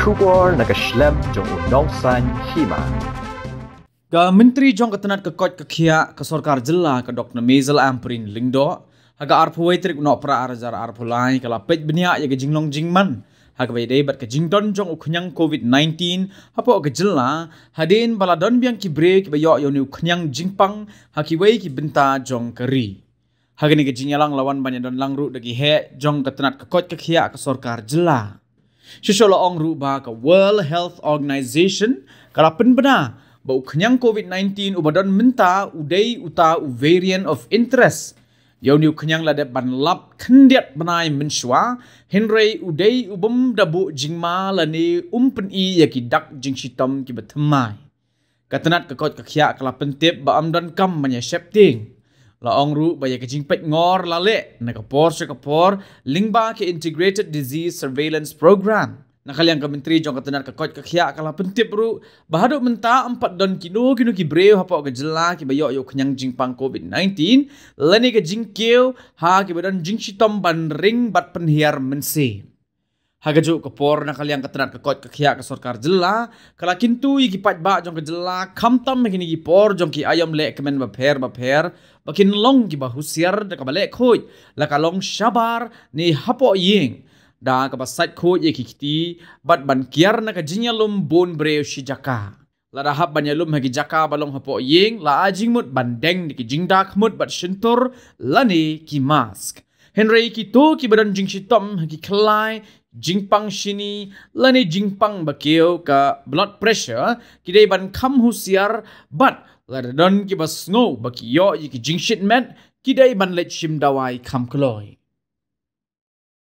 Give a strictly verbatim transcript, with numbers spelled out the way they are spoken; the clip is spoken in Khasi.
Khubor na ka shlem jong u nongsan hima. Ka Myntri jong ka tnat ka koit ka khiah ka sorkar jylla ka Doktor Maisel Ampareen Lyngdoh, ha ka arphew wei tarik u Nohprah ar hajar arphew lai, ka la peit bniah ïa ka jinglong jingman ha kaba ïadei bad ka jingdon jong u khñiang covid nineteen hapoh ka jylla, hadien ba la don biang ki briew kiba ïoh ïa une u khñiang jingpang ha kiwei ki bynta jong ka ri. Ha kane ka jingïalang la wan ban ïadon lang ruh da ki heh jong ka tnat ka koit ka khiah ka sorkar jylla. Shisha la ong ruh ba ka World Health Organization ka la pynbna ba u khñiang covid nineteen uba don mynta u dei uta u variant of interest. Ïa une u khñiang la dep ban lap khyndiat bnai mynshuwa, hynrei u dei u bym da buh jingma lane um pyni ïa ki dak jingshitom kiba thymmai. Ka tnat ka koit ka khiah ka la pyntip ba ym don kam ban ïa sheptieng. La ong ruh ba ïa ka jingpeit ngor la leh na ka por sha ka por lyngba ka Integrated Disease Surveillance Program. Na ka liang ka Myntri jong ka tnat ka koit ka khiah ka la pyntip ruh ba haduh mynta ym pat don kino kino ki briew hapoh ka jylla kiba ïoh ïa u khñiang jingpang covid nineteen lane ka jingkiew ha kiba don jingshitom ban ring bad pynhiar mynsiem. Ha kajuh ka por, na ka liang ka tnat ka koit ka khiah ka sorkar jylla ka la kyntu ïa ki paidbah jong ka jylla, khamtam ha kine ki por jong ki aïom lehkmen bapher bapher, ba kin long kiba husiar da kaba leh khuid, la ka long shabar ne hapoh ïing, da kaba sait khuid ïa ki kti bad ban kiar na ka jingïalum bun briew shi jaka. Lada hap ban ïalum ha ki jaka ba long hapoh ïing, la ai jingmut ban deng da ki jingda khmut bad shyntur lane ki mask. Hynrei kito kiba don jingshitom ha ki khlai, jingpang shini lane jingpang ba kiew ka blood pressure, ki dei ban kham husiar, bad lada don kiba sngew ba ki ïoh ïa ki jingshit met, ki dei ban leit shim dawai kham kloi.